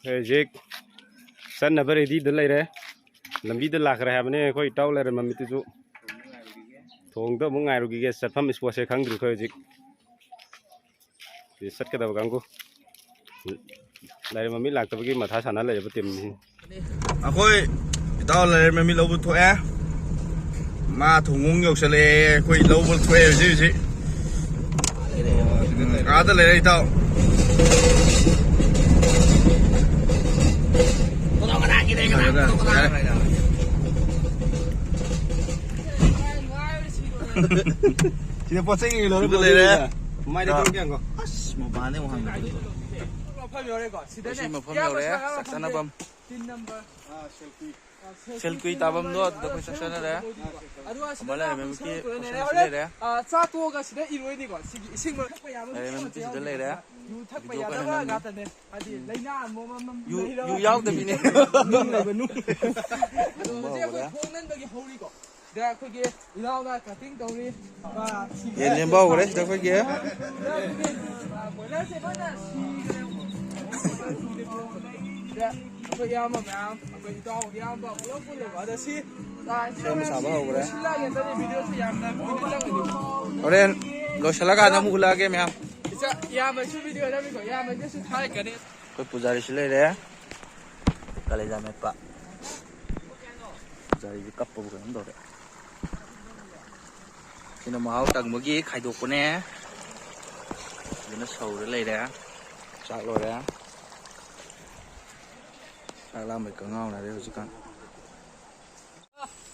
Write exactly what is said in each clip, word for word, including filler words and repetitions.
ꯑꯩꯈꯣꯏ ꯍꯧꯖꯤꯛ ꯆꯠꯅꯕ ꯔꯦꯗꯤꯗ ꯂꯩꯔꯦ꯫ ꯂꯝꯕꯤꯗ ꯂꯥꯛꯈ꯭ꯔꯦ ꯍꯥꯏꯕꯅꯦ ꯑꯩꯈꯣꯏ ꯏꯇꯥꯎ ꯂꯩꯔꯝꯕ ꯃꯤꯠꯇꯨꯁꯨ꯫ ꯊꯣꯡꯗ ꯑꯃꯨꯛ ꯉꯥꯏꯔꯨꯈꯤꯒꯦ꯫ ꯆꯠꯐꯝ ꯏꯁꯄꯣꯠꯁꯦ ꯈꯪꯗ꯭ꯔꯤ ꯑꯩꯈꯣꯏ ꯍꯧꯖꯤꯛ꯫ ꯁꯤ ꯆꯠꯀꯗꯕ ꯀꯥꯡꯕꯨ꯫ ꯂꯩꯔꯝꯕ ꯃꯤ ꯂꯥꯛꯇꯕꯒꯤ ꯃꯊꯥ ꯁꯥꯟꯅ ꯂꯩꯔꯕ ꯇꯤꯝꯅꯤ꯫ ꯑꯩꯈꯣꯏ ꯏꯇꯥꯎ ꯂꯩꯔꯝꯕ ꯃꯤ ꯂꯧꯕ ꯊꯣꯛꯑꯦ꯫ ꯃꯥ ꯊꯣꯡꯒꯣꯡ ꯌꯧꯁꯜꯂꯛꯑꯦ꯫ ꯑꯩꯈꯣꯏ ꯂꯧꯕ ꯊꯣꯛꯑꯦ ꯍꯧꯖꯤꯛ ꯍꯧꯖꯤꯛ꯫ ꯎꯝ, ꯑꯥꯗ ꯂꯩꯔꯦ ꯏꯇꯥꯎ꯫ ꯌꯥꯔꯦ꯫ ꯁꯤꯗ ꯄꯣꯠ ꯆꯩ ꯀꯩꯀꯩ ꯂꯧꯔ ꯁꯤꯗ ꯂꯩꯔꯦ꯫ ꯃꯥꯏꯗ ꯇꯧꯔꯛꯀꯦ ꯉꯥꯏꯈꯣ꯫ ꯑꯁ, ꯃꯄꯥꯟꯗꯩ ꯑꯃꯨꯛ ꯍꯥꯡꯉꯛꯑꯦ꯫ ꯃꯐꯝ ꯌꯧꯔꯦ, ꯀꯣ꯫ ꯁꯤꯗꯅꯦ꯫ ꯁꯤ ꯃꯐꯝ ꯌꯧꯔꯦ, ꯆꯥꯛ ꯆꯥꯅꯐꯝ꯫ ꯇꯤꯟ ꯅꯝꯕꯔ꯫ ꯁꯦꯜꯀꯨꯏ ꯇꯥꯐꯝꯗꯣ ꯑꯗꯨꯗ ꯑꯩꯈꯣꯏ ꯆꯥꯛ ꯆꯥꯅꯔꯦ꯫ ꯑꯗꯨꯒ ꯁꯤꯗ ꯑꯃ ꯂꯩꯔꯝꯃꯦ, ꯉꯥ ꯃꯨꯛꯀꯤ ꯐꯪꯁꯟ ꯇꯧꯔꯅꯤ꯫ ꯄꯣꯠꯁꯟꯁꯨ ꯍꯣꯔꯦꯟ, ꯂꯩꯔꯦ꯫ ꯑ, ꯆꯥ ꯇꯣꯛꯑꯒ ꯁꯤꯗ ꯏꯔꯣꯏꯅꯤꯀꯣ꯫ ꯁꯤꯒꯤ ꯏꯁꯤꯡ ꯃꯔꯛꯇ ꯌꯥꯝꯅ ꯂꯩꯔꯝꯃꯦ, ꯃꯨꯛꯀꯤ ꯁꯤꯗ ꯂꯩꯔꯦ꯫ ꯌꯨ ꯊꯛꯄ ꯚꯤꯗꯤꯑꯣ ꯌꯥꯗꯕ ꯀꯟꯅ ꯅꯝꯃꯤ꯫ ꯉꯥꯛꯇꯅꯦ꯫ ꯍꯥꯏꯗꯤ ꯂꯥꯏꯅꯥ ꯑꯃ ꯑꯃ ꯌꯨ, ꯂꯩꯔꯕ ꯌꯨ ꯌꯥꯎꯗꯕꯤꯅꯦ꯫ ꯅꯨꯡ ꯂꯩꯕ ꯅꯨꯡ꯫ ꯑꯗꯣ ꯍꯧꯖꯤꯛ ꯑꯩꯈꯣꯏ ꯊꯣꯡ ꯅꯟꯕꯒꯤ ꯍꯧꯔꯤꯀꯣ꯫ ꯁꯤꯗ ꯑꯩꯈꯣꯏꯒꯤ ꯏꯅꯥꯎꯅ cutting ꯇꯧꯔꯤ꯫ ꯑꯃ ꯁꯤꯒꯤ ꯌꯦꯟ ꯂꯦꯝꯕ ꯍꯧꯈ꯭ꯔꯦ ꯁꯤꯗ ꯑꯩꯈꯣꯏꯒꯤ꯫ ꯁꯤꯗ ꯑꯩꯈꯣꯏꯒꯤ, ꯑ, ꯕꯣꯏꯂꯔꯁꯦ ꯂꯣꯏꯅ ꯁꯤꯈ꯭ꯔꯦ꯫ ꯁꯤꯗ ꯑꯩꯈꯣꯏ ꯏꯌꯥꯝꯕ ꯃꯌꯥꯝ, ꯑꯩꯈꯣꯏ ꯏꯇꯥꯎ ꯏꯌꯥꯝꯕ ꯄꯨꯂꯞ ꯄꯨꯜꯂꯦꯕ꯫ ꯑꯗ ꯁꯤ, ꯑ, ꯁꯦꯝ ꯁꯥꯕ ꯍꯧꯈ꯭ꯔꯦ꯫ ꯂꯣꯏꯁꯤꯜꯂꯛꯑꯒꯦ꯫ ꯉꯁꯥꯏ ꯚꯤꯗꯤꯑꯣꯁꯦ ꯌꯥꯝꯅ ꯀꯨꯏꯅ ꯆꯪꯒꯅꯤ꯫ ꯍꯣꯔꯦꯟ ꯂꯣꯏꯁꯤꯜꯂꯀꯥꯟꯗ ꯑꯃꯨꯛ ꯎꯠꯂꯛꯑꯒꯦ ꯃꯌꯥꯝ꯫ ꯏꯆꯥ, ꯏꯌꯥꯝꯕꯁꯨ ꯚꯤꯗꯤꯑꯣ ꯅꯝꯃꯤꯀꯣ, ꯏꯌꯥꯝꯕꯒꯤꯁꯨ ꯊꯥꯔꯛꯀꯅꯤ꯫ ꯑꯩꯈꯣꯏ ꯄꯨꯖꯥꯔꯤꯁꯨ ꯂꯩꯔꯦ꯫ ꯀꯥꯂꯦꯖꯥ ꯃꯦꯠꯄ꯫ ꯄꯨꯖꯥꯔꯤꯁꯦ ꯀꯞꯄꯕꯨ ꯀꯩꯅꯣꯝ ꯇꯧꯔꯦ꯫ ꯁꯤꯅ ꯃꯍꯥꯎ ꯇꯪꯕꯒꯤ ꯈꯥꯏꯗꯣꯛꯄꯅꯦ꯫ ꯐꯖꯅ ꯁꯧꯔ ꯂꯩꯔꯦ꯫ ꯆꯥꯛ ꯂꯣꯏꯔꯦ꯫ ꯆꯥꯛ ꯂꯥꯝꯕꯩ ꯀꯪꯉꯥꯎꯅꯔꯦ ꯍꯧꯖꯤꯛꯀꯥꯟ꯫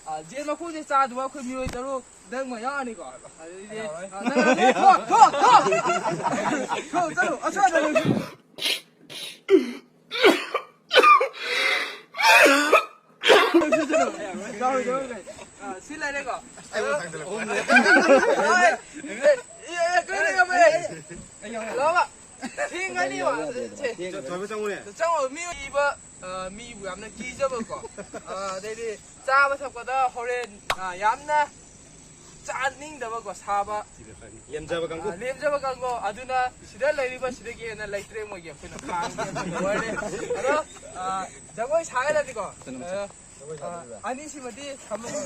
ꯑ, ꯖꯦꯟ ꯃꯈꯣꯡꯁꯦ ꯆꯥꯗꯕ ꯑꯩꯈꯣꯏ ꯃꯤꯑꯣꯏ ꯇꯔꯨꯛ ꯅꯪ ꯑꯃ ꯌꯥꯎꯔꯅꯤꯀꯣ꯫ ꯑꯗꯨꯗꯤ, ꯑ, ꯅꯪ, ꯊꯣꯛ, ꯊꯣꯛ, ꯊꯣꯛ! ꯊꯣꯛ, ꯆꯠꯂꯨ, ꯑꯁ꯭ꯋꯥꯏꯗ ꯂꯩꯌꯨ꯫ ꯆꯠꯂꯨ, ꯆꯠꯂꯨ, ꯆꯠꯂꯨ꯫ ꯑ, ꯁꯤ ꯂꯩꯔꯦꯀꯣ꯫ ꯑꯦ, ꯑꯦ, ꯑꯦ, ꯀꯩꯅꯣ ꯌꯥꯝꯃꯦ꯫ ꯂꯥꯛꯑꯣꯕ꯫ ꯊꯦꯡꯒꯅꯤꯕ꯫ ꯊꯣꯏꯕ ꯆꯪꯉꯨꯅꯦ꯫ ꯆꯪꯉꯣ, ꯃꯤ ꯏꯕ, ꯑ, ꯃꯤꯕꯨ ꯌꯥꯝꯅ ꯀꯤꯖꯕꯀꯣ꯫ ꯑ, ꯑꯗꯩꯗꯤ ꯆꯥꯕ ꯊꯛꯄꯗ ꯍꯣꯔꯦꯟ, ꯑ, ꯌꯥꯝꯅ ꯆꯥꯅꯤꯡꯗꯕꯀꯣ, ꯁꯥꯕ꯫ ꯂꯦꯝꯖꯕ ꯀꯥꯡꯕꯨ꯫ ꯑꯥ, ꯂꯦꯝꯖꯕ ꯀꯥꯡꯕꯨ꯫ ꯑꯗꯨꯅ ꯁꯤꯗ ꯂꯩꯔꯤꯕ ꯁꯤꯗꯒꯤ ꯍꯦꯟꯅ ꯂꯩꯇ꯭ꯔꯦ ꯃꯣꯏꯒꯤ꯫ ꯑꯩꯈꯣꯏꯅ ꯈꯥꯡꯉꯦ, ꯑꯩꯈꯣꯏꯅ ꯂꯣꯏꯔꯦ꯫ ꯑꯗꯣ, ꯑꯥ, ꯖꯒꯣꯏ ꯁꯥꯒꯗ꯭ꯔꯗꯤꯀꯣ, ꯑꯥ, ꯑꯥ, ꯑꯅꯤꯁꯤꯃꯗꯤ ꯊꯝꯃꯒ,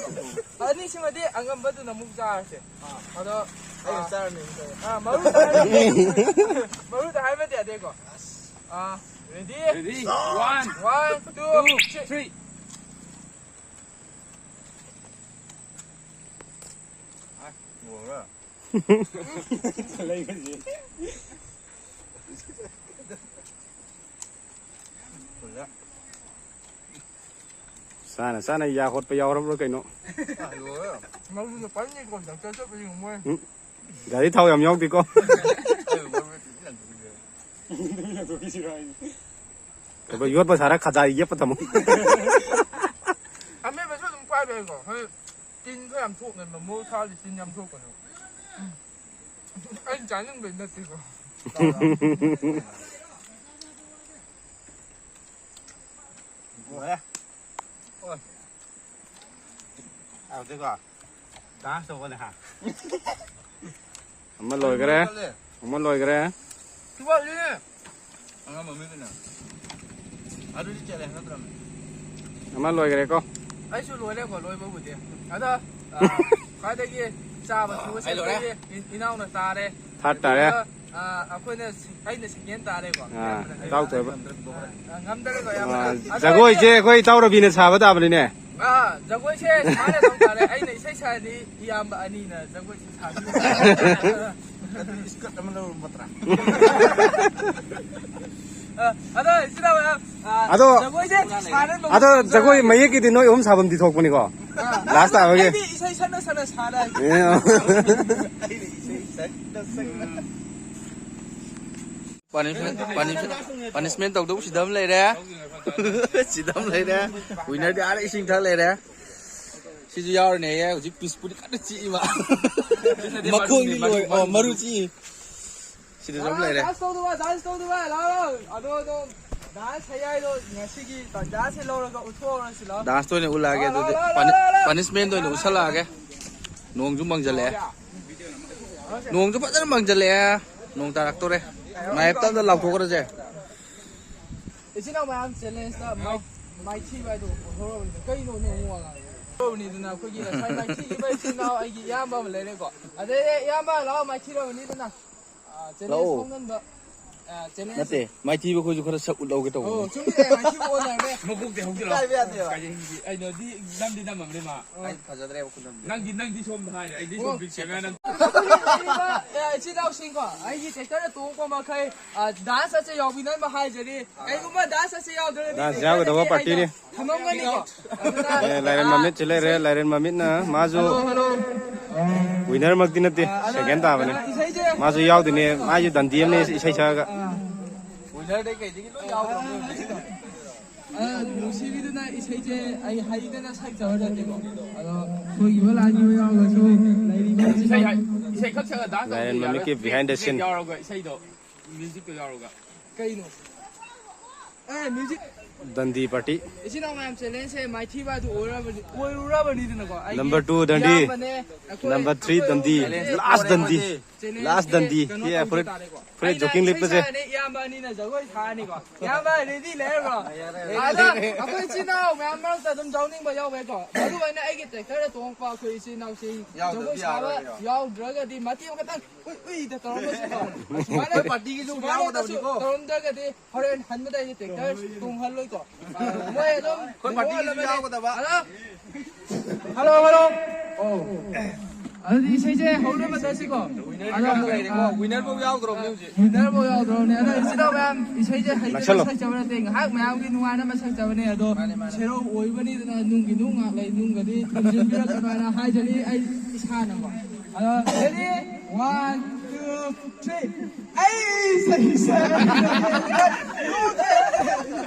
ꯑꯅꯤꯁꯤꯃꯗꯤ ꯑꯉꯝꯕꯗꯨꯅ ꯑꯃꯨꯛ ꯆꯥꯔꯁꯦ꯫ ꯑꯗꯣ, ꯑꯩꯅ ꯑꯥ, ꯆꯥꯔꯅꯤ ꯑꯃꯨꯛ ꯆꯥꯔꯦ꯫ ꯑꯥ, ꯃꯔꯨ ꯇꯥꯍꯟꯕꯗꯤ, ꯃꯔꯨ ꯇꯥꯍꯟꯕꯗꯤ ꯌꯥꯗꯦꯀꯣ꯫ ꯑꯥ, ready? Ready? One, one, two, two, three. Three. ꯆꯥꯅ ꯆꯥꯅ ꯌꯥ ꯍꯣꯠꯄ ꯌꯥꯎꯔꯕ꯭ꯔꯥ ꯀꯩꯅꯣ? ꯃꯔꯨꯗꯣ ꯄꯟꯅꯤꯀꯣ, ꯗꯥꯛꯇꯔ ꯆꯠꯄꯗꯤ ꯉꯝꯃꯣꯏ꯫ ꯎꯝ꯫ ꯒꯥꯔꯤ ꯊꯥꯎ ꯌꯥꯝ ꯌꯥꯎꯗꯦꯀꯣ꯫ ꯌꯣꯠꯄ ꯁꯥꯔ ꯈꯖꯥꯏ ꯌꯦꯞꯄ ꯊꯝꯃꯣ꯫ ꯑꯃꯦꯠꯄꯁꯨ ꯑꯗꯨꯝ ꯄꯥꯏꯕ ꯌꯥꯏꯀꯣ꯫ ꯍꯣꯏ, ꯇꯤꯟ ꯈꯔ ꯌꯥꯝ ꯊꯣꯛꯅꯕ, ꯃꯣꯔꯣꯛ ꯁꯥꯕꯗꯤ ꯇꯤꯟ ꯌꯥꯝ ꯊꯣꯛꯄꯅꯦ꯫ ꯎꯝ꯫ ꯑꯩꯅ ꯆꯥꯅꯤꯡꯕꯩ ꯅꯠꯇꯦꯀꯣ꯫ ꯂꯣꯏꯔꯦ꯫ ꯑꯣꯏ꯫ ꯍꯥꯎꯗꯦꯀꯣ? ꯗꯥꯟꯁ ꯇꯧꯕꯅꯦ ꯍꯥ? ꯑꯃ ꯂꯣꯏꯈ꯭ꯔꯦ꯫ ꯑꯃ ꯂꯣꯏꯈ꯭ꯔꯦ꯫ ꯁꯤ ꯋꯥꯠꯂꯤꯅꯦ꯫ ꯑꯉꯝꯕ ꯃꯤꯗꯨꯅ꯫ ꯑꯗꯨꯗꯤ ꯆꯦꯜꯂꯦ ꯅꯠꯇ꯭ꯔꯣ? ꯑꯃ ꯂꯣꯏꯈ꯭ꯔꯦꯀꯣ꯫ ꯑꯩꯁꯨ ꯂꯣꯏꯔꯦꯀꯣ, ꯂꯣꯏꯕꯕꯨꯗꯤ꯫ ꯑꯗꯣ, ꯑ, ꯈ꯭ꯋꯥꯏꯗꯒꯤ ꯆꯥꯕ ꯊꯨꯕ ꯑꯩ ꯂꯣꯏꯔꯦ꯫ ꯁꯦꯝꯕꯒꯤ ꯏ-, ꯏꯅꯥꯎꯅ ꯇꯥꯔꯦ꯫ ꯊꯥꯔꯠ ꯇꯥꯔꯦ꯫ ꯑꯗꯨꯒ, ꯑ, ꯑꯩꯈꯣꯏꯅ ꯁꯤ-, ꯑꯩꯅ ꯁꯦꯀꯦꯟ ꯇꯥꯔꯦꯀꯣ꯫ ꯑꯥ, ꯏꯇꯥꯎ ꯊꯣꯏꯕ꯫ ꯑ, ꯉꯝꯗꯔꯦꯀꯣ, ꯏꯌꯥꯝꯕ꯫ ꯑꯥ, ꯑꯗꯣ ꯖꯒꯣꯏꯁꯦ ꯑꯩꯈꯣꯏ ꯏꯇꯥꯎ ꯔꯕꯤꯅ ꯁꯥꯕ ꯇꯥꯕꯅꯤꯅꯦ꯫ ꯑꯥ, ꯖꯒꯣꯏꯁꯦ ꯁꯨꯃꯥꯏꯅ ꯇꯧ ꯇꯥꯔꯦ꯫ ꯑꯩꯅ ꯏꯁꯩ ꯁꯥꯔꯗꯤ ꯏꯌꯥꯝꯕ ꯑꯅꯤꯅ ꯖꯒꯣꯏꯁꯦ ꯁꯥꯕꯤꯌꯨ꯫ ꯑꯗꯨ ꯏꯁꯀꯔꯠ ꯑꯃ ꯂꯧꯔꯝꯕ ꯇ꯭ꯔꯥ? ꯑ, ꯑꯗꯣ ꯏꯆꯤꯟ ꯏꯅꯥꯎ ꯃꯌꯥꯝ, ꯑ, ꯑꯗꯣ, ꯖꯒꯣꯏꯁꯦ ꯁꯥꯔ ꯅꯣꯡꯃ ꯑꯗꯣ ꯇꯧꯖꯔꯒꯦ꯫ ꯖꯒꯣꯏ ꯃꯌꯦꯛꯀꯤꯗꯤ ꯅꯣꯏ ꯑꯍꯨꯝ ꯁꯥꯐꯝꯗꯤ ꯊꯣꯛꯄꯅꯤꯀꯣ꯫ ꯂꯥꯁ ꯇꯥꯕꯒꯤ꯫ ꯑꯩꯗꯤ ꯏꯁꯩ ꯁꯛꯅ ꯁꯛꯅ ꯁꯥꯔꯛꯑꯒꯦ꯫ ꯑꯦ꯫ ꯑꯩꯅ ꯏꯁꯩ ꯁꯛꯅ ꯁꯛꯅ꯫ ꯄꯥꯅꯤꯁꯃꯦꯟ ꯄꯥꯅꯤꯁꯃꯦꯟ ꯄꯥꯅꯤꯁꯃꯦꯟ ꯇꯧꯗꯧ ꯁꯤꯗ ꯑꯃ ꯂꯩꯔꯦ꯫ ꯁꯤꯗ ꯑꯃ ꯂꯩꯔꯦ꯫ ꯋꯤꯅꯔꯗꯤ ꯑꯥꯗ ꯏꯁꯤꯡ ꯊꯛ ꯂꯩꯔꯦ꯫ ꯁꯤꯁꯨ ꯌꯥꯎꯔꯅꯦꯌꯦ꯫ ꯍꯧꯖꯤꯛ ꯄꯤꯁꯄꯨꯗꯤ ꯀꯟꯅ ꯆꯤꯛꯏꯕ꯫ ꯃꯈꯣꯡꯗꯤ ꯂꯣꯏ ꯑꯣ ꯃꯔꯨ ꯆꯤꯛꯏ꯫ ꯁꯤꯗꯁꯨ ꯑꯃ ꯂꯩꯔꯦ꯫ ꯗꯥꯟꯁ ꯇꯧꯗꯕ, ꯗꯥꯟꯁ ꯇꯧꯗꯕ, ꯂꯥꯛꯑꯣ, ꯂꯥꯛꯑꯣ꯫ ꯑꯗꯣ, ꯑꯗꯣ, ꯗꯥꯟꯁ ꯍꯩ ꯍꯥꯏꯗꯣ ꯉꯁꯤꯒꯤ ꯇꯥꯟꯖꯥꯁꯦ ꯂꯧꯔꯒ ꯎꯠꯊꯣꯛꯍꯧꯔꯁꯤ, ꯂꯥꯛꯑꯣ꯫ ꯗꯥꯟꯁꯇ ꯑꯣꯏꯅ ꯎꯠꯂꯛꯑꯒꯦ ꯑꯗꯨꯗꯤ꯫ ꯄꯥꯅꯤꯁꯃꯦꯟꯗ ꯑꯣꯏꯅ ꯎꯠꯁꯜꯂꯛꯑꯒꯦ꯫ ꯅꯣꯡꯁꯨ ꯃꯪꯁꯤꯜꯂꯛꯑꯦ꯫ ꯅꯣꯡꯁꯨ ꯐꯖꯅ ꯃꯪꯁꯤꯜꯂꯛꯑꯦ꯫ ꯅꯣꯡ ꯇꯥꯔꯛꯇꯣꯔꯦ꯫ ꯃꯥꯏꯞꯇ ꯑꯝꯇ ꯂꯥꯎꯊꯣꯛꯈ꯭ꯔꯁꯦ꯫ ꯏꯆꯤꯟ ꯏꯅꯥꯎ ꯃꯌꯥꯝ ꯆꯦꯂꯦꯟꯖꯇ ꯃꯥꯏ-, ꯃꯥꯏꯊꯤꯕ ꯍꯥꯏꯗꯣ ꯑꯣꯏꯍꯧꯔꯕꯅꯤꯗ꯫ ꯀꯩꯅꯣꯅꯦ ꯑꯃꯨꯛ ꯋꯥ ꯉꯥꯡꯉꯤꯗꯣ? ꯑꯣꯏꯍꯧꯔꯕꯅꯤꯗꯅ ꯑꯩꯈꯣꯏꯒꯤ ꯉꯁꯥꯏ ꯃꯥꯏꯊꯤꯈꯤꯕ ꯏꯆꯤꯟ ꯏꯅꯥꯎ ꯑꯩꯒꯤ ꯏꯌꯥꯝꯕ ꯑꯃ ꯂꯩꯔꯦꯀꯣ꯫ ꯑꯗꯩ ꯏꯌꯥꯝꯕ ꯂꯥꯛꯑꯣ, ꯃꯥꯏꯊꯤꯔꯕꯅꯤꯗꯅ꯫ ꯑꯥ, ꯆꯦꯂꯦꯟꯖ ꯂꯥꯛꯑꯣ꯫ ꯈꯣꯡꯒꯟꯕ꯫ ꯑꯥ, ꯆꯦꯂꯦꯟꯖ꯫ ꯅꯠꯇꯦ, ꯃꯥꯏꯊꯤꯕ ꯑꯩꯈꯣꯏꯁꯨ ꯈꯔ ꯁꯛ ꯎꯠꯍꯧꯒꯦ ꯇꯧꯕꯅꯦ꯫ ꯑꯣ, ꯆꯨꯝꯃꯤꯅꯦ, ꯃꯥꯏꯊꯤꯕ ꯑꯣꯟꯅꯔꯦ꯫ ꯃꯀꯣꯛꯇꯤ ꯍꯧꯖꯤꯜꯂꯣ꯫ ꯀꯥꯏꯕ ꯌꯥꯗꯦꯕ꯫ ꯀꯥꯏꯗꯩ ꯍꯧꯖꯤꯛ ꯑꯩꯅꯗꯤ ꯅꯝꯗꯤ ꯅꯝꯃꯝꯅꯦ ꯃꯥ꯫ ꯑꯣ꯫ ꯑꯩ ꯐꯖꯗ꯭ꯔꯦꯕ ꯈꯨꯅꯝꯗꯤ꯫ ꯅꯪꯗꯤ, ꯅꯪꯗꯤ ꯁꯣꯝꯗ ꯍꯥꯏꯔꯦ, ꯑꯩꯗꯤ ꯁꯣꯝ ꯑꯣ꯫ ꯕꯤꯛ ꯁꯦꯝꯃꯦ ꯅꯪ꯫ ꯑꯩꯈꯣꯏꯒꯤ ꯂꯩꯔꯤꯕ, ꯑꯦ, ꯏꯆꯤꯜ ꯏꯅꯥꯎꯁꯤꯡꯀꯣ, ꯑꯩꯒꯤ ꯇ꯭ꯔꯦꯛꯇꯔꯗ ꯇꯣꯡꯉꯛꯄ ꯃꯈꯩ, ꯑ, ꯗꯥꯟꯁ ꯑꯁꯦ ꯌꯥꯎꯕꯤꯅꯕ ꯍꯥꯏꯖꯔꯤ꯫ ꯀꯩꯒꯨꯝꯕ ꯗꯥꯟꯁ ꯑꯁꯦ ꯌꯥꯎꯗ꯭ꯔꯒꯗꯤ ꯗꯥꯟꯁ ꯌꯥꯎꯒꯗꯕ ꯇ꯭ꯔꯦꯛꯇꯔ ꯑꯩꯅ ꯄꯥꯔꯇꯤꯅꯤ꯫ ꯊꯝꯃꯝꯒꯅꯤꯀꯣ꯫ ꯑꯗꯨꯅ, ꯑꯦ, ꯂꯥꯏꯔꯦꯟ ꯃꯃꯤꯠꯁꯤ ꯂꯩꯔꯦ, ꯂꯥꯏꯔꯦꯟ ꯃꯃꯤꯠꯅ ꯃꯥꯁꯨ ꯍꯜꯂꯣ, ꯍꯜꯂꯣ꯫ ꯋꯤꯅꯔꯃꯛꯇꯤ ꯅꯠꯇꯦ, ꯑ, ꯁꯦꯀꯦꯟ ꯇꯥꯕꯅꯦ꯫ ꯏꯁꯩꯁꯦ ꯃꯥꯁꯨ ꯌꯥꯎꯗꯣꯏꯅꯦ, ꯃꯥꯁꯨ ꯗꯟꯗꯤ ꯑꯃꯅꯦ ꯏꯁꯩ ꯁꯛꯑꯒ꯫ ꯑ꯫ ꯋꯤꯅꯔꯗꯩ ꯀꯩꯗꯒꯤ ꯂꯣꯏ ꯌꯥꯎꯈ꯭ꯔꯕꯅꯦ ꯍꯧꯖꯤꯛꯀꯤꯗꯣ꯫ ꯑ, ꯅꯨꯡꯁꯤꯕꯤꯗꯨꯅ ꯏꯁꯩꯁꯦ ꯑꯩ ꯍꯩꯗꯅ ꯁꯛꯆꯕ ꯅꯠꯇꯦꯀꯣ꯫ ꯑꯗꯣ ꯁꯣꯏꯈꯤꯕ ꯂꯥꯟꯈꯤꯕ ꯌꯥꯎꯔꯒꯁꯨ ꯂꯩꯔꯤꯕ ꯏꯁꯩ ꯍꯥꯏ-, ꯏꯁꯩ ꯈꯛ ꯁꯛꯑ ꯗꯥꯟꯁ ꯂꯥꯏꯔꯦꯟ ꯇꯧꯕꯗꯤ ꯃꯃꯤꯠꯀꯤ ꯌꯥꯔꯣꯏ꯫ Behind the music scene꯫ ꯌꯥꯎꯔꯒ ꯏꯁꯩꯗꯣ, ꯃ꯭ꯌꯨꯖꯤꯛꯇꯣ ꯌꯥꯎꯔꯒ꯫ ꯀꯩꯅꯣ? ꯑꯦ, ꯃ꯭ꯌꯨꯖꯤꯛ꯫ ꯗꯟꯗꯤ ꯄꯥꯔꯇꯤ꯫ ꯏꯆꯤꯟ ꯏꯅꯥꯎ ꯃꯌꯥꯝ ꯆꯦꯂꯦꯟꯖꯁꯦ ꯃꯥꯏꯊꯤꯕ ꯑꯗꯨ ꯑꯣꯏꯔꯕꯅꯤ, ꯑꯣꯏꯔꯨꯔꯕꯅꯤꯗꯅꯀꯣ꯫ ꯑꯩꯒꯤ number two ꯗꯟꯗꯤ꯫ ꯏꯌꯥꯝꯕꯅꯦ, ꯑꯩꯈꯣꯏ, number three ꯑꯩꯈꯣꯏ ꯗꯟꯗꯤ꯫ ꯆꯦꯂꯦꯟꯖ ꯂꯥꯁ ꯗꯟꯗꯤ꯫ ꯆꯦꯂꯦꯟꯖꯁꯦ ꯍꯦ, ꯐꯨꯔꯤꯠ, ꯀꯩꯅꯣ ꯇꯧꯕ ꯇꯥꯔꯦꯀꯣ꯫ ꯐꯨꯔꯤꯠ ꯑꯩꯅ ꯖꯣꯀꯤꯡ ꯏꯁꯩ ꯂꯤꯠꯄꯁꯦ꯫ ꯁꯛꯑꯅꯤ, ꯏꯌꯥꯝꯕ ꯑꯅꯤꯅ ꯖꯒꯣꯏ ꯁꯥꯔꯅꯤꯀꯣ꯫ ꯏꯌꯥꯝꯕ ꯔꯦꯗꯤ ꯂꯩꯔꯕ꯭ꯔꯣ? ꯌꯥꯔꯦ, ꯌꯥꯔꯦ꯫ ꯑꯗꯣ ꯑꯩꯈꯣꯏ ꯏꯆꯤꯟ ꯏꯅꯥꯎ ꯃꯌꯥꯝ ꯃꯔꯛꯇ ꯑꯗꯨꯝ ꯌꯥꯎꯅꯤꯡꯕ ꯌꯥꯎꯕ ꯌꯥꯏꯀꯣ꯫ ꯃꯔꯨ ꯑꯣꯏꯅ ꯑꯩꯒꯤ ꯇ꯭ꯔꯦꯛꯇꯔꯗ ꯇꯣꯡꯉꯛꯄ ꯑꯩꯈꯣꯏ ꯏꯆꯤꯟ ꯏꯅꯥꯎꯁꯤꯡ ꯌꯥꯎꯗ꯭ꯔꯗꯤ ꯖꯒꯣꯏ ꯁꯥꯕ ꯌꯥꯔꯣꯏ꯫ ꯌꯥꯎꯗ꯭ꯔꯒꯗꯤ ꯃꯇꯦꯛ ꯑꯃꯈꯛꯇꯪ ꯎꯏ ꯎꯏꯗ ꯇꯧꯔꯝꯕꯁꯨ ꯌꯥꯎꯕꯅꯤ꯫ ꯁꯨꯃꯥꯏꯅ ꯑꯩꯈꯣꯏ ꯄꯥꯔꯇꯤꯒꯤꯁꯨ ꯁꯨꯃꯥꯏꯅ ꯌꯥꯎꯒꯗꯕꯅꯤꯀꯣ꯫ ꯇꯧꯔꯝꯗ꯭ꯔꯒꯗꯤ ꯍꯣꯔꯦꯟ ꯍꯟꯕꯗ ꯑꯩꯗꯤ ꯇ꯭ꯔꯦꯛꯇꯔ ꯇꯣꯡꯍꯜꯂꯣꯏꯀꯣ꯫ ꯑ, ꯃꯣꯏ ꯑꯗꯨꯝ ꯑꯩꯈꯣꯏ ꯄꯥꯔꯇꯤꯒꯤꯁꯨ ꯅꯣꯛꯍꯜꯂꯕꯅꯦ꯫ ꯌꯥꯎꯒꯗꯕ꯫ ꯍꯜꯂꯣ꯫ Hello, hello. ꯑꯣ꯫ ꯑꯗꯨꯗꯤ ꯏꯁꯩꯁꯦ ꯍꯧꯅꯕ ꯆꯠꯁꯤꯀꯣ꯫ ꯋꯤꯅꯔ ꯑꯗꯣ, ꯈꯛꯇ ꯂꯩꯔꯦꯀꯣ꯫ ꯑ, ꯋꯤꯅꯔ ꯐꯥꯎ ꯌꯥꯎꯗ꯭ꯔꯕꯅꯦ ꯍꯧꯖꯤꯛ꯫ ꯋꯤꯅꯔ ꯐꯥꯎ ꯌꯥꯎꯗ꯭ꯔꯕꯅꯦ꯫ ꯑꯗꯣ ꯏꯆꯤꯟ ꯏꯅꯥꯎ ꯃꯌꯥꯝ ꯏꯁꯩꯁꯦ ꯍꯩꯗꯅ ꯅꯛꯁꯜꯂꯣ꯫ ꯁꯛꯆꯕ ꯅꯠꯇꯦ꯫ ꯉꯥꯏꯍꯥꯛ ꯃꯌꯥꯝꯒꯤ ꯅꯨꯡꯉꯥꯏꯅꯕ ꯁꯛꯆꯕꯅꯦ꯫ ꯑꯗꯣ ꯃꯥꯅꯦ, ꯃꯥꯅꯦ꯫ ꯁꯦꯔꯧ ꯑꯣꯏꯕꯅꯤꯗꯅ ꯅꯨꯡꯒꯤ ꯅꯨꯡ ꯉꯥꯛ ꯂꯩ, ꯅꯨꯡꯒꯗꯤ ꯊꯝꯖꯤꯟꯕꯤꯔꯛꯀꯅꯣ ꯍꯥꯏꯅ ꯍꯥꯏꯖꯔꯤ ꯑꯩ ꯏꯁꯥꯅꯀꯣ꯫ ꯑꯗꯣ ready? One, two, three. ꯑꯩ ꯏꯁꯩ ꯁꯛ-,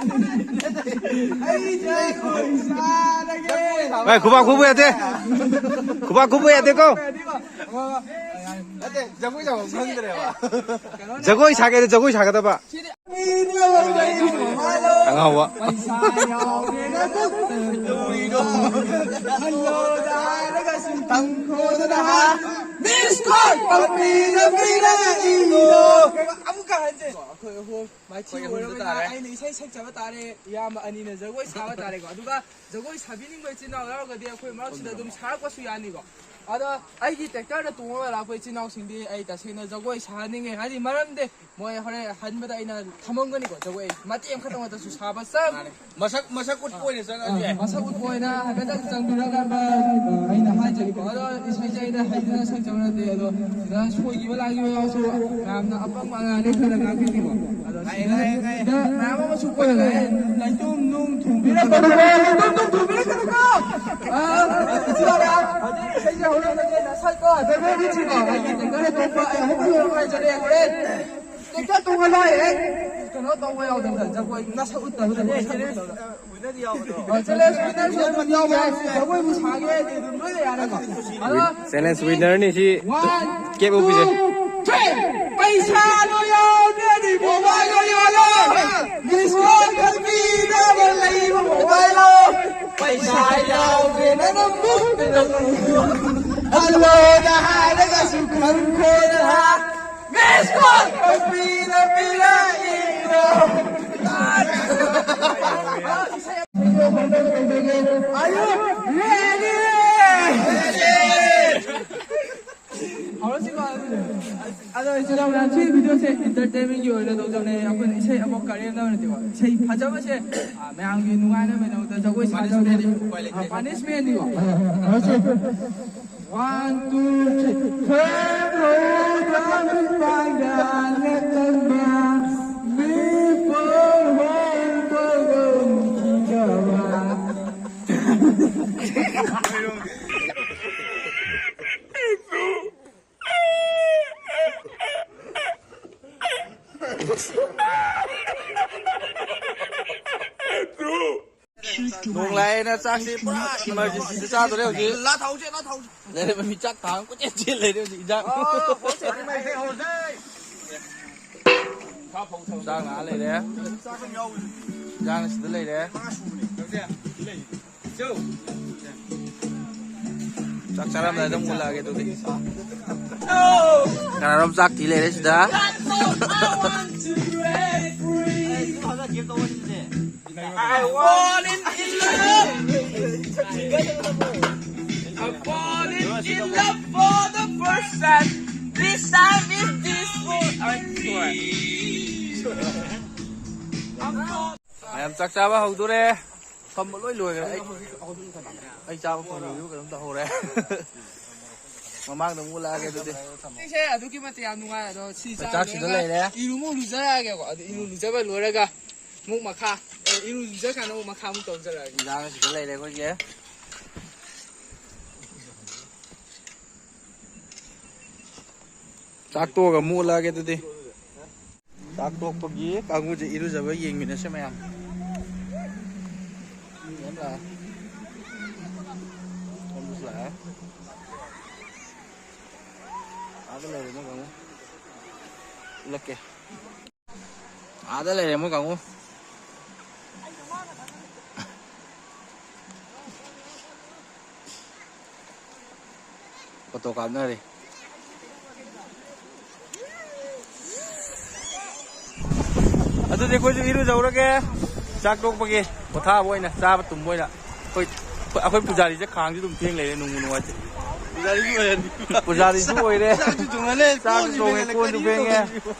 ꯑꯩ ꯖꯒꯣꯏ ꯁꯥꯔꯒꯦ꯫ ꯚꯥꯏ, ꯈꯨꯕꯥꯛ ꯈꯨꯕ ꯌꯥꯗꯦ꯫ ꯈꯨꯕꯥꯛ ꯈꯨꯕ ꯌꯥꯗꯦꯀꯣ꯫ ꯅꯠꯇꯦ, ꯖꯒꯣꯏ ꯁꯥꯐꯝ ꯈꯪꯗ꯭ꯔꯦꯕ꯫ ꯖꯒꯣꯏ ꯁꯥꯒꯦꯗꯤ ꯖꯒꯣꯏ ꯁꯥꯒꯗꯕ꯫ ꯁꯤꯗꯤ ꯑꯉꯥꯎꯕ꯫ ꯄꯩꯁꯥ ꯌꯥꯎꯔꯦꯅ ꯍꯜꯂꯣꯗ ꯍꯥꯏꯔꯒ ꯁꯨꯝ ꯅꯪꯈꯣꯗꯅ ꯃꯤꯁ ꯀꯣꯜ ꯄꯪꯄꯤꯗ ꯄꯤꯔꯛꯏꯗꯣ꯫ ꯑꯃꯨꯛꯀ ꯍꯟꯖꯦ꯫ ꯑꯩꯈꯣꯏ ꯑꯍꯨꯝ ꯃꯥꯏꯊꯤ ꯑꯩꯈꯣꯏ ꯑꯍꯨꯝꯗ ꯑꯣꯏꯔꯕꯅꯤꯅ ꯇꯥꯔꯦ꯫ ꯑꯩꯅ ꯏꯁꯩ ꯁꯛꯆꯕ ꯇꯥꯔꯦ, ꯏꯌꯥꯝꯕ ꯑꯅꯤꯅ ꯖꯒꯣꯏ ꯁꯥꯕ ꯇꯥꯔꯦꯀꯣ꯫ ꯑꯗꯨꯒ ꯖꯒꯣꯏ ꯁꯥꯕꯤꯅꯤꯡꯕ ꯏꯆꯤꯟ ꯏꯅꯥꯎ ꯌꯥꯎꯔꯒꯗꯤ ꯑꯩꯈꯣꯏ ꯃꯔꯛꯁꯤꯗ ꯑꯗꯨꯝ ꯁꯥꯔꯛꯄꯁꯨ ꯌꯥꯅꯤꯀꯣ꯫ ꯑꯗꯣ ꯑꯩꯒꯤ ꯇ꯭ꯔꯦꯛꯇꯔꯗ ꯇꯣꯡꯉꯒ ꯂꯥꯛꯄ ꯏꯆꯤꯟ ꯏꯅꯥꯎꯁꯤꯡꯗꯤ ꯑꯩ ꯇꯁꯦꯡꯅ ꯖꯒꯣꯏ ꯁꯥꯍꯟꯅꯤꯡꯉꯦ, ꯍꯥꯏꯗꯤ ꯃꯔꯝꯗꯤ ꯃꯣꯏ ꯍꯣꯔꯦꯟ ꯍꯟꯕꯗ ꯑꯩꯅ ꯊꯝꯃꯝꯒꯅꯤꯀꯣ꯫ ꯖꯒꯣꯏ ꯃꯇꯦꯛ ꯑꯃꯈꯛꯇꯪ ꯑꯣꯏꯔꯁꯨ ꯁꯥꯕ ꯆꯪ꯫ ꯃꯥꯅꯦ꯫ ꯃꯁꯛ, ꯃꯁꯛ ꯎꯠꯄ ꯑꯣꯏꯅ ꯆꯪꯉꯁꯨ ꯌꯥꯏ꯫ ꯃꯁꯛ ꯎꯠꯄ ꯑꯣꯏꯅ ꯍꯥꯏꯐꯦꯠꯇꯪ ꯆꯪꯕꯤꯔꯒ, ꯑ, ꯑꯩꯅ ꯍꯥꯏꯖꯔꯤꯀꯣ꯫ ꯑꯗꯣ ꯏꯁꯩꯁꯦ ꯑꯩꯅ ꯍꯩꯗꯅ ꯁꯛꯆꯕ ꯅꯠꯇꯦ꯫ ꯑꯗꯣ ꯁꯤꯗ ꯁꯣꯏꯈꯤꯕ ꯂꯥꯟꯈꯤꯕ ꯌꯥꯎꯔꯁꯨ ꯃꯌꯥꯝꯅ ꯑꯄꯪꯕ ꯑꯉꯥꯡꯅꯦ ꯈꯜꯂꯒ ꯉꯥꯛꯄꯤꯈꯤꯕ꯫ ꯑꯗꯣ ꯉꯥꯏꯌꯦ, ꯁꯤꯗ, ꯉꯥꯏꯌꯦ, ꯉꯥꯏꯌꯦ꯫ ꯁꯤꯗ ꯃꯌꯥꯝ ꯑꯃꯁꯨ ꯀꯣꯏꯔꯒ, ꯑꯦ, ꯂꯩꯇꯣꯝ ꯅꯨꯡ ꯊꯣꯡꯕꯤꯔꯛꯀꯅꯨꯀꯣ, ꯂꯩꯇꯣꯝ ꯅꯨꯡ ꯊꯣꯡꯕꯤꯔꯛꯀꯅꯨꯀꯣ꯫ ꯑ, ꯏꯆꯤꯜ ꯏꯅꯥꯎ ꯃꯌꯥꯝ, ꯍꯧꯖꯤꯛ ꯏꯁꯩꯁꯦ ꯍꯧꯔꯛꯑꯒꯦ, ꯅꯁꯥꯏꯀꯣ, ꯑꯗꯨꯒ ꯃꯤꯠꯁꯤꯀꯣ, ꯑꯩꯒꯤ ꯇꯦꯡꯀꯔ ꯑꯇꯣꯞꯄ ꯑꯩ ꯑꯃꯨꯛ ꯂꯧꯔꯒ ꯍꯥꯏꯖꯔꯦ, ꯍꯣꯔꯦꯟ ꯇꯦꯛꯇ ꯇꯣꯡꯍꯜꯂꯣꯏ, ꯑꯦ, ꯀꯩꯅꯣ ꯇꯧꯕ ꯌꯥꯎꯗꯕꯗ, ꯖꯒꯣꯏ ꯅꯁꯛ ꯎꯠꯇꯕꯗ, ꯅꯁꯛ ꯎꯠꯇꯕꯗ꯫ ꯑ, ꯆꯦꯂꯦꯟꯖ ꯋꯤꯟꯅꯔꯁꯨ ꯑꯗꯨꯝ ꯌꯥꯎꯕ ꯌꯥꯏ, ꯖꯒꯣꯏꯕꯨ ꯁꯥꯒꯦ ꯍꯥꯏꯔꯗꯤ ꯑꯗꯨꯝ ꯂꯣꯏꯅ ꯌꯥꯔꯦꯀꯣ꯫ ꯑꯗꯣ ꯆꯦꯂꯦꯟꯖ ꯋꯤꯟꯅꯔꯅꯤ ꯁꯤ꯫ One, ꯀꯦꯞ ꯎꯞꯄꯤꯁꯦ꯫ Two, three꯫ ꯄꯩꯁꯥꯗꯣ ꯌꯥꯎꯗ꯭ꯔꯗꯤ ꯃꯣꯕꯥꯏꯜꯗꯣ ꯌꯣꯜꯂꯣ꯫ ꯃꯤꯁ ꯀꯣꯜ ꯈꯛꯄꯤꯗꯕ ꯂꯩꯕ ꯃꯣꯕꯥꯏꯜꯂꯣ꯫ ꯄꯩꯁꯥ ꯌꯥꯎꯗ꯭ꯔꯦ ꯅꯪ ꯃꯨꯛꯇ ꯍꯜꯂꯣꯗ ꯍꯥꯏꯔꯒꯁꯨ ꯈꯪꯈꯣꯗꯅ꯫ ꯃꯤꯁ ꯀꯣꯜ ꯄꯤꯔ ꯄꯤꯔꯛꯏꯔꯣ? Are you ready? ꯍꯧꯔꯁꯤꯀꯣ, ꯑꯗꯨꯗꯤ꯫ ꯑꯗꯣ ꯏꯆꯤꯜ ꯏꯅꯥꯎ ꯃꯌꯥꯝ, ꯁꯤ ꯚꯤꯗꯤꯑꯣꯁꯦ ꯏꯟꯇꯔꯇꯦꯟꯃꯦꯟꯒꯤ ꯑꯣꯏꯅ ꯇꯧꯖꯕꯅꯦ꯫ ꯑꯩꯈꯣꯏꯅ ꯏꯁꯩ ꯑꯃꯨꯛ ꯀꯔꯦꯝꯅꯕ ꯅꯠꯇꯦꯀꯣ꯫ ꯏꯁꯩ ꯐꯖꯕꯁꯦ, ꯑ, ꯃꯌꯥꯝꯒꯤ ꯅꯨꯡꯉꯥꯏꯅꯕꯒꯤꯗꯃꯛꯇ ꯖꯒꯣꯏ ꯁꯥꯖꯕꯅꯦ꯫ ꯄꯥꯅꯤꯁꯃꯦꯟꯅꯤꯀꯣ꯫ ꯑ, ꯄꯥꯅꯤꯁꯃꯦꯟꯅꯤꯀꯣ꯫ ꯍꯧꯔꯁꯤ꯫ One, two, three. ꯈꯪꯍꯧꯗ ꯃꯤꯠꯃꯥꯡꯗ ꯂꯦꯞꯂꯝꯕ ꯃꯤꯐꯝ ꯍꯣꯡꯕ ꯉꯝꯈꯤꯗꯕ꯫ ꯅꯣꯡ ꯂꯥꯛꯑꯦꯅ ꯆꯥꯛꯁꯤ ꯄꯨꯔꯥ ꯏꯃꯔꯖꯦꯟꯁꯤꯗ ꯆꯥꯗꯣꯔꯦ ꯍꯧꯖꯤꯛ꯫ ꯂꯥ ꯊꯥꯎꯁꯦ, ꯂꯥ ꯊꯥꯎꯁꯦ꯫ ꯂꯩꯔꯕ ꯃꯤ ꯆꯥꯛ ꯊꯥꯡ ꯀꯣꯏꯆꯦꯟ ꯆꯦꯟ ꯂꯩꯔꯦ ꯍꯧꯖꯤꯛ ꯏꯟꯖꯥꯡ꯫ ꯑꯣ, ꯍꯧꯖꯤꯛ ꯍꯧꯖꯤꯛ꯫ ꯆꯥꯛ ꯉꯥ ꯂꯩꯔꯦ꯫ ꯏꯟꯖꯥꯡ ꯁꯤꯗ ꯂꯩꯔꯦ꯫ ꯆꯥꯛ ꯆꯥꯔꯝꯗꯥꯏꯗ ꯑꯃꯨꯛ ꯎꯠꯂꯛꯑꯒꯦ ꯑꯗꯨꯗꯤ꯫ ꯀꯅꯥꯅꯣꯝ ꯆꯥꯛ ꯊꯤ ꯂꯩꯔꯦ ꯁꯤꯗ꯫ I fall in love. I fall in love for the first time. This time is this for I swear. ꯃꯌꯥꯝ ꯆꯥꯛ ꯆꯥꯕ ꯍꯧꯗꯣꯔꯦ꯫ ꯐꯝꯕ ꯂꯣꯏ ꯂꯣꯏꯈ꯭ꯔꯦ꯫ ꯑꯩ, ꯑꯩ ꯆꯥꯕ ꯐꯪꯗ꯭ꯔꯤꯕ ꯀꯩꯅꯣꯝ ꯇꯧꯍꯧꯔꯦ꯫ ꯃꯃꯥꯡꯗ ꯑꯃꯨꯛ ꯎꯠꯂꯛꯑꯒꯦ ꯑꯗꯨꯗꯤ꯫ ꯁꯤꯁꯦ ꯑꯗꯨꯛꯀꯤ ꯃꯇꯤꯛ ꯌꯥꯝ ꯅꯨꯡꯉꯥꯏ꯫ ꯑꯗꯣ ꯁꯤ ꯆꯥ ꯆꯥꯛꯁꯤꯗ ꯂꯣꯏꯔꯒ ꯂꯩꯔꯦ꯫ ꯏꯔꯨ ꯑꯃꯨꯛ ꯂꯨꯖꯔꯛꯑꯒꯦꯀꯣ꯫ ꯑꯗꯨ ꯏꯔꯨ ꯂꯨꯖꯕ ꯂꯣꯏꯔꯒ ꯑꯃꯨꯛ ꯃꯈꯥ, ꯑꯦ, ꯏꯔꯨ ꯂꯨꯖꯔꯀꯥꯟꯗ ꯑꯃꯨꯛ ꯃꯈꯥ ꯑꯃꯨꯛ ꯇꯧꯖꯔꯛꯑꯒꯦ꯫ ꯏꯟꯖꯥꯡ ꯑꯁꯤꯗ ꯂꯩꯔꯦ ꯑꯩꯈꯣꯏꯒꯤ꯫ ꯆꯥꯛ ꯇꯣꯛꯑꯒ ꯑꯃꯨꯛ ꯎꯠꯂꯛꯑꯒꯦ ꯑꯗꯨꯗꯤ꯫ ꯆꯥꯛ ꯇꯣꯛꯄꯒꯤ ꯀꯥꯡꯕꯨꯁꯦ ꯏꯔꯨꯖꯕ ꯌꯦꯡꯃꯤꯟꯅꯁꯦ ꯃꯌꯥꯝ꯫ ꯃꯤ ꯃꯌꯥꯝ ꯂꯥꯛꯑꯦ꯫ ꯁꯣꯝꯗꯁꯨ ꯂꯥꯛꯑꯦ꯫ ꯑꯥꯗ ꯂꯩꯔꯦ ꯃꯣꯏ ꯀꯥꯡꯕꯨ꯫ ꯎꯠꯂꯛꯀꯦ꯫ ꯑꯥꯗ ꯂꯩꯔꯦ ꯃꯣꯏ ꯀꯥꯡꯕꯨ꯫ ꯐꯣꯇꯣ ꯀꯥꯞꯅꯔꯤ꯫ ꯑꯗꯨꯗꯤ ꯑꯩꯈꯣꯏꯁꯨ ꯏꯔꯨꯖꯧꯔꯒꯦ꯫ ꯆꯥꯛ ꯇꯣꯛꯄꯒꯤ ꯄꯣꯊꯥꯕ ꯑꯣꯏꯅ, ꯆꯥꯕ ꯇꯨꯝꯕ ꯑꯣꯏꯅ꯫ ꯑꯩꯈꯣꯏ, ꯑꯩꯈꯣꯏ ꯄꯨꯖꯥꯔꯤꯁꯦ ꯈꯥꯡꯁꯦ ꯑꯗꯨꯝ ꯐꯦꯡ ꯂꯩꯔꯦ, ꯅꯨꯡꯕꯨ ꯅꯨꯡꯉꯥꯏꯇꯦ꯫ ꯄꯨꯖꯥꯔꯤꯁꯨ ꯑꯣꯏꯔꯦ꯫ ꯄꯨꯖꯥꯔꯤꯁꯨ ꯑꯣꯏꯔꯦ꯫ ꯆꯥꯛꯁꯨ ꯊꯣꯡꯍꯜꯂꯦ, ꯆꯥꯛꯁꯨ ꯀꯣꯟꯁꯨ ꯊꯣꯡꯉꯦ, ꯐꯦꯡꯍꯜꯂꯦ, ꯀꯣꯟꯁꯨ ꯀꯔꯤꯁꯨ ꯐꯦꯡꯉꯦ꯫ ꯇꯧꯕꯤꯌꯨ꯫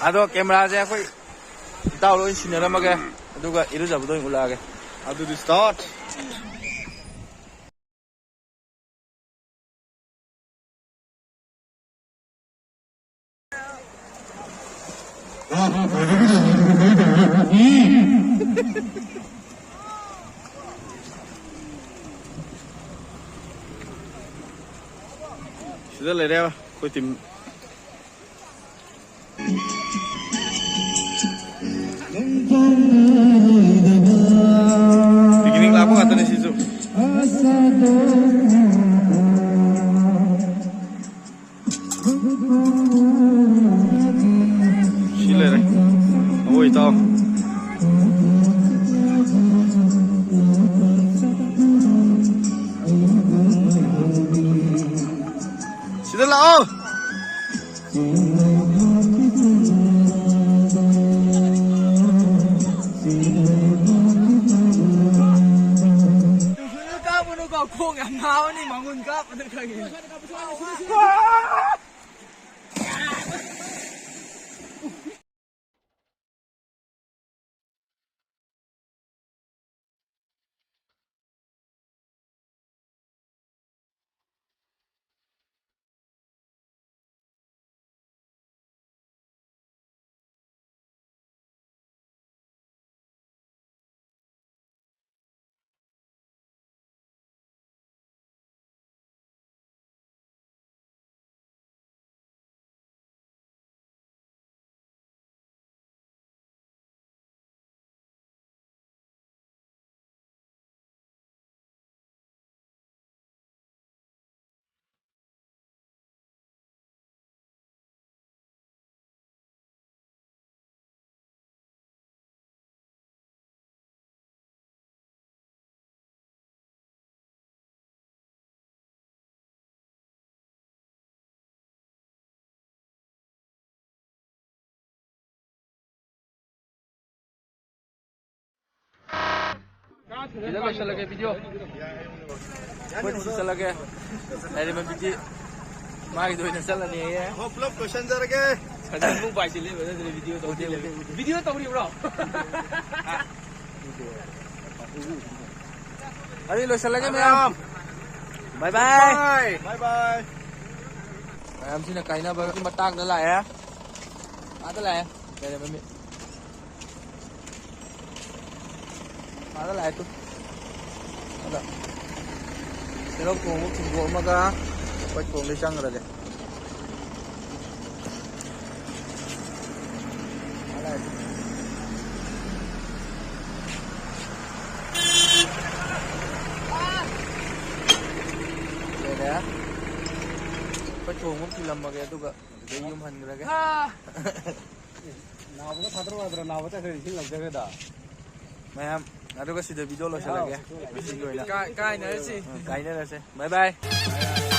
ꯑꯗꯣ ꯀꯦꯃꯦꯔꯥꯁꯦ ꯑꯩꯈꯣꯏ ꯏꯇꯥꯎ ꯂꯣꯏ ꯁꯤꯟꯅꯔꯝꯃꯒꯦ, ꯑꯗꯨꯒ ꯏꯔꯨꯖꯕꯗꯣ ꯑꯣꯏꯅ ꯎꯠꯂꯛꯑꯒꯦ꯫ ꯑꯗꯨꯗꯤ start꯫ ꯁꯤꯗ ꯂꯩꯔꯦ ꯑꯩꯈꯣꯏ team꯫ Picnic ꯂꯥꯛꯄ ꯉꯥꯛꯇꯅꯦ ꯁꯤꯁꯨ꯫ ꯁꯤ ꯂꯩꯔꯦ ꯑꯩꯈꯣꯏ ꯏꯇꯥꯎ꯫ ꯀꯥꯞꯄꯅꯨꯀꯣ, ꯈꯣꯡ ꯌꯥꯝ ꯅꯥꯕꯅꯤ, ꯃꯉꯣꯟ ꯀꯥꯞꯄꯅ ꯈꯪꯉꯤ꯫ ꯁꯤꯗ ꯂꯣꯏꯁꯤꯜꯂꯒꯦ video꯫ ꯑꯩꯈꯣꯏꯗꯤ ꯁꯤ ꯆꯠꯂꯒꯦ꯫ ꯂꯩꯔꯤꯕ ꯕꯤꯗꯤ ꯃꯥꯒꯤꯗ ꯑꯣꯏꯅ ꯆꯠꯂꯅꯤꯌꯦ꯫ ꯑꯍꯣ, ꯄꯨꯂꯞ ꯂꯣꯏꯁꯤꯟꯖꯔꯒꯦ꯫ ꯁꯟꯖꯤꯟꯕꯨ ꯄꯥꯏꯁꯤꯜꯂꯦ, ꯕ꯭ꯔꯗꯔ, video ꯇꯧꯗꯦ꯫ Video ꯇꯧꯔꯤꯕ꯭ꯔꯣ? ꯑꯗꯨꯗꯤ ꯂꯣꯏꯁꯤꯜꯂꯒꯦ ꯃꯌꯥꯝ꯫ Bye bye꯫ Bye bye꯫ ꯃꯌꯥꯝꯁꯤꯅ ꯀꯥꯏꯅꯕꯒꯤ ꯃꯇꯥꯡꯗ ꯂꯥꯛꯑꯦ꯫ ꯑꯥꯗ ꯂꯥꯛꯑꯦ꯫ ꯂꯩꯔꯝꯃꯤ꯫ ꯑꯥꯗ ꯂꯥꯛꯑꯦ ꯇꯨ꯫ ꯑꯗ ꯁꯦꯔꯧ ꯊꯣꯡꯕ ꯊꯤꯡꯗꯣꯛꯑꯝꯃꯒ ꯑꯩꯈꯣꯏ ꯊꯣꯡꯗꯩ ꯆꯪꯈ꯭ꯔꯒꯦ꯫ ꯂꯣꯏꯔꯦ꯫ ꯑꯩꯈꯣꯏ ꯊꯣꯡꯕ ꯊꯤꯜꯂꯝꯃꯒꯦ, ꯑꯗꯨꯒ ꯑꯗꯨꯗꯩ ꯌꯨꯝ ꯍꯟꯈ꯭ꯔꯒꯦ꯫ ꯅꯥꯎꯕꯒ ꯊꯥꯗꯣꯔꯛꯑꯣ ꯍꯥꯏꯕ꯭ꯔꯥ? ꯅꯥꯎꯕ ꯆꯠꯈ꯭ꯔꯦ, ꯏꯁꯤꯡ ꯂꯧꯖꯈ꯭ꯔꯦꯗ꯫ ꯃꯌꯥꯝ, ꯑꯗꯨꯒ ꯁꯤꯗ video ꯂꯣꯏꯁꯤꯜꯂꯒꯦ꯫ ꯉꯁꯤꯒꯤ ꯑꯣꯏꯅ꯫ ꯀꯥꯏ-, ꯀꯥꯏꯅꯔꯁꯤ꯫ ꯎꯝ, ꯀꯥꯏꯅꯔꯁꯦ꯫ Bye bye꯫